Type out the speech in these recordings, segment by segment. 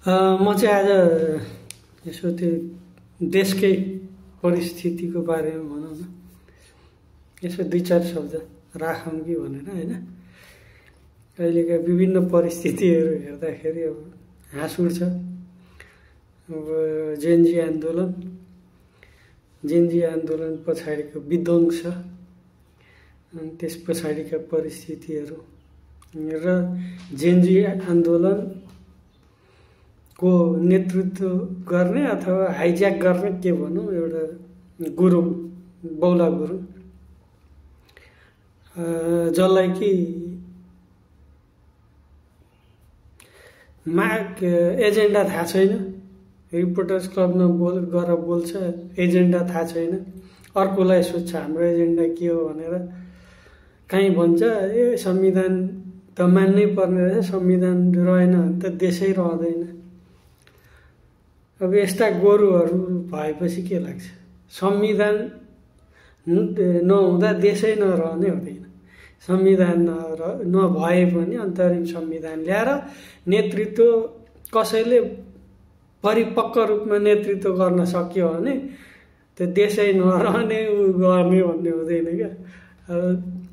म चाहिँ आज यसो त्यो देशकै परिस्थितिको बारेमा भनौँ न, यसो दुई चार शब्द राखौँ कि भनेर होइन। अहिलेका विभिन्न परिस्थितिहरू हेर्दाखेरि अब हाँस उठ्छ। अब जेनजी आन्दोलन पछाडिको विध्वंस, अनि त्यस पछाडिका परिस्थितिहरू र जेनजी आन्दोलनको नेतृत्व गर्ने अथवा हाइज्याक गर्ने के भनौँ एउटा गुरुङ, बौला गुरुङ, जसलाई कि एजेन्डा थाहा छैन। रिपोर्टर्स क्लबमा गएर बोल्छ, एजेन्डा थाहा छैन। अर्कोलाई सोध्छ हाम्रो एजेन्डा के हो भनेर, काहीँ भन्छ ए संविधान त मान्नै पर्ने रहेछ, संविधान रहेन भने त देशै रहँदैन। अब यस्ता गोरुहरू भएपछि के लाग्छ, संविधान नहुँदा देशै नरहने हुँदैन। संविधान नभए पनि अन्तरिम संविधान ल्याएर नेतृत्व कसैले परिपक्व रूपमा नेतृत्व गर्न सक्यो भने त्यो देशै नरहने गर्ने भन्ने हुँदैन क्या।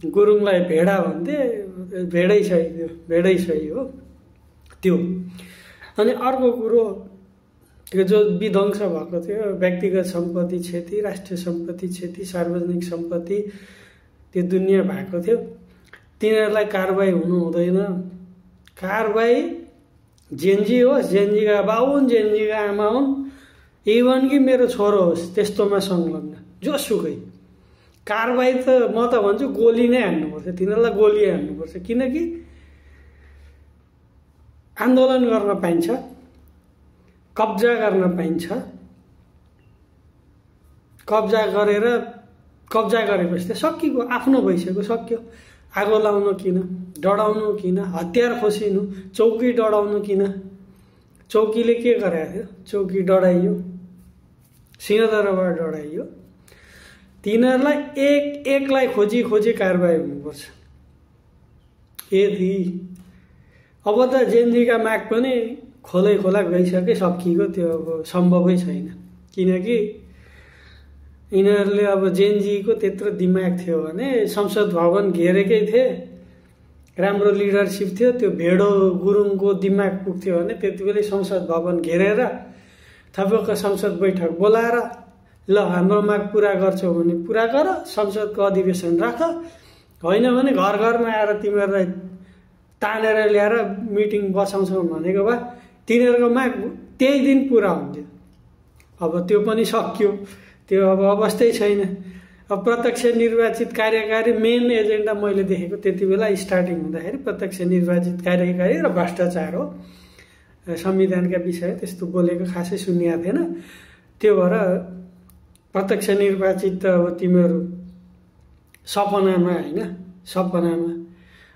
गुरुङलाई भेडा भन्थे, भेडै सही हो त्यो। अनि अर्को कुरो, त्यो जो विध्वंस भएको थियो, व्यक्तिगत सम्पत्ति क्षति, राष्ट्रिय सम्पत्ति क्षति, सार्वजनिक सम्पत्ति त्यो दुनियाँ भएको थियो, तिनीहरूलाई कारबाही हुनु हुँदैन। कारबाही जेनजी होस्, जेनजीका बाउ हुन्, जेनजीका आमा हुन्, इभन कि मेरो छोरो होस् त्यस्तोमा संलग्न जोसुकै, कारबाही त म त भन्छु गोली नै हान्नुपर्छ, तिनीहरूलाई गोली हान्नुपर्छ। किनकि आन्दोलन गर्न पाइन्छ, कब्जा गर्न पाइन्छ, कब्जा गरेपछि त सकिएको, आफ्नो भइसक्यो, सक्यो। आगो लाउनु किन, डढाउनु किन, हतियार खोसिनु, चौकी डढाउनु किन? चौकीले के गरेको थियो? चौकी डढाइयो, सिंहदरबार डढाइयो। तिनीहरूलाई एकलाई खोजी कारबाही हुनुपर्छ। यदि अब त जेनजीका माग पनि खोला गइसके, सकिएको, त्यो अब सम्भवै छैन। किनकि यिनीहरूले अब जेनजीको त्यत्रो दिमाग थियो भने संसद भवन घेरेकै थिए, राम्रो लिडरसिप थियो, त्यो भेडो गुरुङको दिमाग पुग्थ्यो भने त्यति बेला संसद भवन घेरेर थपक्क संसद बैठक बोलाएर ल हाम्रो माग पुरा गर्छौ भने पुरा गर, संसदको अधिवेशन राख, होइन भने घर घरमा आएर तिमीहरूलाई तानेर ल्याएर मिटिङ बसाउँछौ भनेको भए तिनीहरूको माग त्यही दिन पुरा हुन्थ्यो। अब त्यो पनि सकियो, त्यो अब अवस्थै छैन। अब प्रत्यक्ष निर्वाचित कार्यकारी मेन एजेन्डा मैले देखेको त्यति बेला स्टार्टिङ हुँदाखेरि प्रत्यक्ष निर्वाचित कार्यकारी र भ्रष्टाचार हो। संविधानका विषय त्यस्तो बोलेको खासै सुनिएको थिएन। त्यो भएर प्रत्यक्ष निर्वाचित त अब तिमीहरू सपनामा होइन, सपनामा।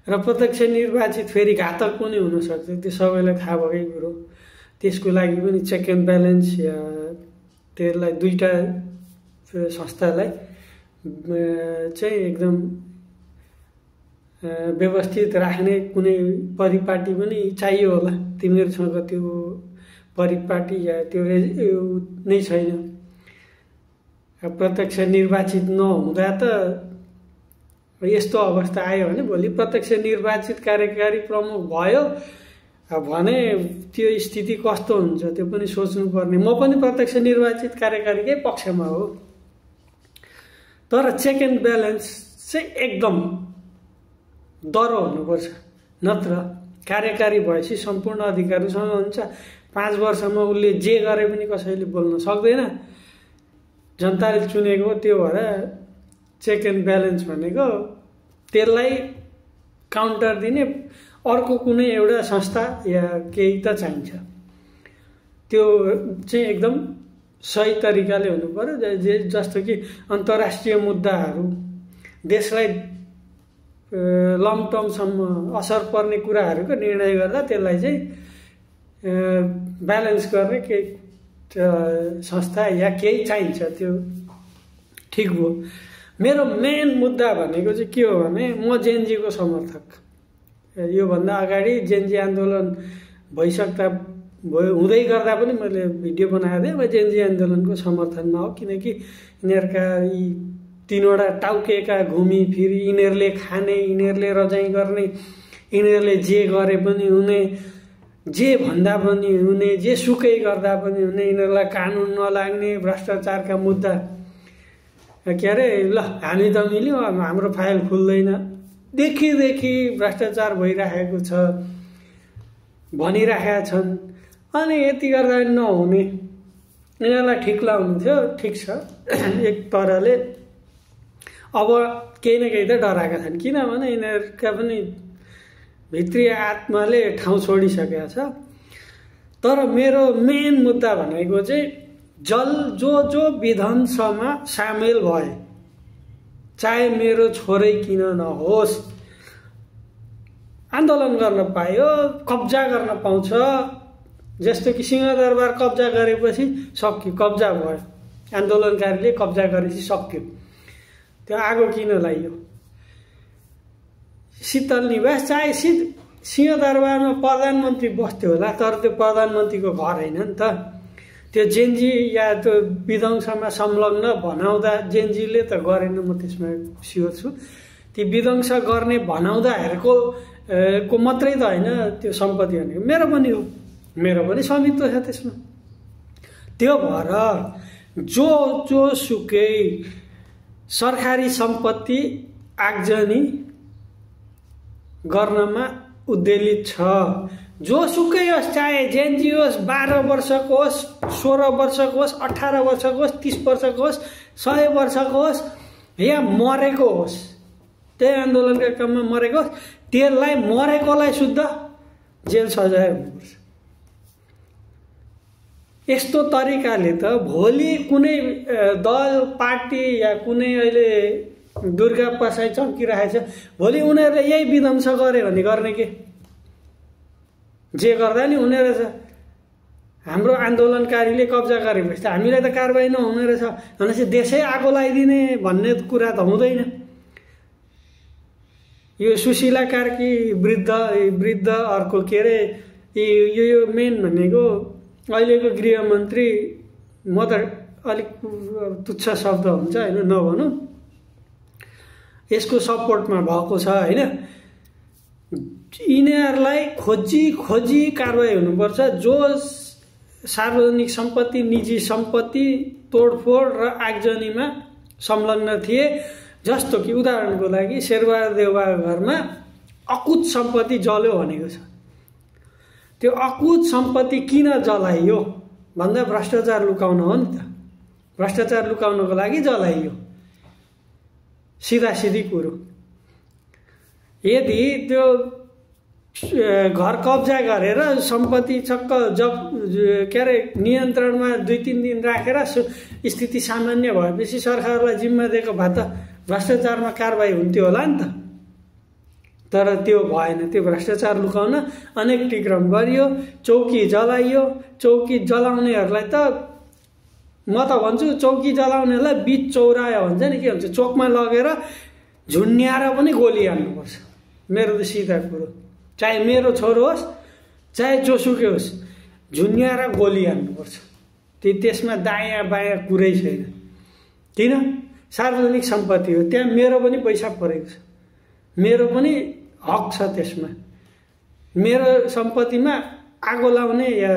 र प्रत्यक्ष निर्वाचित फेरि घातक पनि हुनसक्छ, त्यो सबैलाई थाहा भएकै कुरो। त्यसको लागि पनि चेक एन्ड ब्यालेन्स या त्यसलाई दुईवटा संस्थालाई चाहिँ एकदम व्यवस्थित राख्ने कुनै परिपाटी पनि चाहियो होला। तिमीहरूसँग त्यो परिपाटी या त्यो नै छैन। प्रत्यक्ष निर्वाचित नहुँदा त यस्तो अवस्था आयो भने भोलि प्रत्यक्ष निर्वाचित कार्यकारी प्रमुख भयो भने त्यो स्थिति कस्तो हुन्छ त्यो पनि सोच्नुपर्ने। म पनि प्रत्यक्ष निर्वाचित कार्यकारीकै पक्षमा हो, तर चेक एन्ड ब्यालेन्स चाहिँ एकदम दह्रो हुनुपर्छ। नत्र कार्यकारी भएपछि सम्पूर्ण अधिकारसँग हुन्छ। 5 वर्षमा उसले जे गरे पनि कसैले बोल्न सक्दैन, जनताले चुनेको। त्यो भएर चेक एन्ड ब्यालेन्स भनेको त्यसलाई काउन्टर दिने अर्को कुनै एउटा संस्था या केही त चाहिन्छ। त्यो चाहिँ एकदम सही तरिकाले हुनु पर्यो। जस्तो कि अन्तर्राष्ट्रिय मुद्दाहरू, देशलाई लङ टर्मसम्म असर पर्ने कुराहरूको निर्णय गर्दा त्यसलाई चाहिँ ब्यालेन्स गर्ने केही संस्था या केही चाहिन्छ। त्यो ठिक हो। मेरो मेन मुद्दा भनेको चाहिँ के हो भने म जेनजीको समर्थक। योभन्दा अगाडि जेनजी आन्दोलन भइसक्दा भयो। हुँदै गर्दा पनि मैले भिडियो बनाएको थिएँ, म जेएनजी आन्दोलनको समर्थनमा हो, किनकि यिनीहरूका यी 3वटा टाउकेका घुमी फिरी, यिनीहरूले खाने, यिनीहरूले रजाइ गर्ने, यिनीहरूले जे गरे पनि हुने, जे भन्दा पनि हुने, जे सुकै गर्दा पनि हुने, यिनीहरूलाई कानुन नलाग्ने, भ्रष्टाचारका मुद्दा के अरे ल हामी त मिल्यौँ, अब हाम्रो फाइल खुल्दैन, देखि भ्रष्टाचार भइराखेको छ भनिराखेका छन्। अनि यति गर्दा नहुने, यिनीहरूलाई ठिक लाउनु थियो, ठिक छ एक तरहले। अब केही न केही त डराएका छन्, किनभने यिनीहरूका पनि भित्री आत्माले ठाउँ छोडिसकेको छ। तर मेरो मेन मुद्दा भनेको चाहिँ जो विध्वंसमा सामेल भए, चाहे मेरो छोरै किन नहोस्, आन्दोलन गर्न पायो, कब्जा गर्न पाउँछ। जस्तो कि सिंहदरबार कब्जा गरेपछि सक्यो, कब्जा भयो, आन्दोलनकारीले कब्जा गरेपछि सक्यो, त्यो आगो किन लाग्यो? शीतल निवास चाहे सिंहदरबारमा प्रधानमन्त्री बस्थ्यो होला, तर त्यो प्रधानमन्त्रीको घर होइन नि त। त्यो जेएनजी या त्यो विध्वंसमा संलग्न भनाउँदा जेएनजीले त गरेन, म त्यसमा स्योर छु। ती विध्वंस गर्ने भनाउँदाहरूको को मात्रै त होइन त्यो सम्पत्ति भनेको, मेरो पनि हो, मेरो पनि स्वामित्व छ त्यसमा। त्यो भएर जो सुकै सरकारी सम्पत्ति आगजनी गर्नमा उद्वेलित छ, जो सुकै होस्, चाहे जेएनजी होस्, 12 वर्षको होस्, 16 वर्षको होस्, 18 वर्षको होस्, 30 वर्षको होस्, 100 वर्षको होस्, या मरेको होस्, त्यही आन्दोलनका क्रममा मरेको होस्, त्यसलाई मरेकोलाई शुद्ध जेल सजाय हुनुपर्छ। यस्तो तरिकाले त भोलि कुनै दल पार्टी या कुनै अहिले दुर्गा पसाई चम्किरहेछ, भोलि उनीहरूले यही विध्वंस गरे भने गर्ने के? जे गर्दा नि हुने रहेछ। हाम्रो आन्दोलनकारीले कब्जा गरेपछि त हामीलाई त कारबाही नहुने रहेछ, भनेपछि देशै आगो लगाइदिने भन्ने कुरा त हुँदैन। यो सुशीला कार्की वृद्ध अर्को के अरे यो मेन भनेको अहिलेको गृहमन्त्री, म त अलिक तुच्छ शब्द हुन्छ होइन नभनौँ, यसको सपोर्टमा भएको छ होइन। यिनीहरूलाई खोजी कारबाही हुनुपर्छ। जो सार्वजनिक सम्पत्ति, निजी सम्पत्ति तोडफोड र आगजनीमा संलग्न थिए, जस्तो कि उदाहरणको लागि शेरबहादुर देउवाको घरमा अकुत सम्पत्ति जल्यो भनेको छ। त्यो अकुत सम्पत्ति किन जलाइयो भन्दा भ्रष्टाचार लुकाउन हो नि त। भ्रष्टाचार लुकाउनको लागि जलाइयो, सिधी कुरो। यदि त्यो घर कब्जा गरेर सम्पत्ति चक्क के अरे नियन्त्रणमा 2-3 दिन राखेर स्थिति सामान्य भएपछि सरकारलाई जिम्मा दिएको भए त भ्रष्टाचारमा कारबाही हुन्थ्यो होला नि त। तर त्यो भएन। त्यो भ्रष्टाचार लुकाउन अनेक टिक्रम गरियो, चौकी जलाइयो। चौकी जलाउनेहरूलाई त म त भन्छु, चौकी जलाउनेलाई बीच चौरायो भन्छ नि, के भन्छ, चोकमा लगेर झुन्ड्याएर पनि गोली हाल्नुपर्छ। मेरो त सिधा कुरो, चाहे मेरो छोरो होस् चाहे जोसुकै होस्, झुन्ड्याएर गोली हाल्नुपर्छ। त्यसमा दायाँ बायाँ कुरै छैन। किन? सार्वजनिक सम्पत्ति हो, त्यहाँ मेरो पनि पैसा परेको छ, मेरो पनि हक छ त्यसमा। मेरो सम्पत्तिमा आगो लाउने या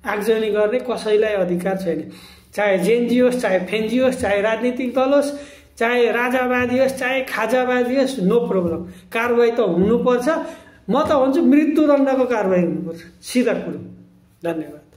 आगजनी गर्ने कसैलाई अधिकार छैन। चाहे जेएनजी होस्, चाहे फेन्जी होस्, चाहे राजनीतिक दल होस्, चाहे राजावादी होस्, चाहे खाजावादी होस्, नो प्रब्लम। कारबाही त हुनुपर्छ। म त भन्छु मृत्युदण्डको कारबाही हुनुपर्छ, सिधा कुरो। धन्यवाद।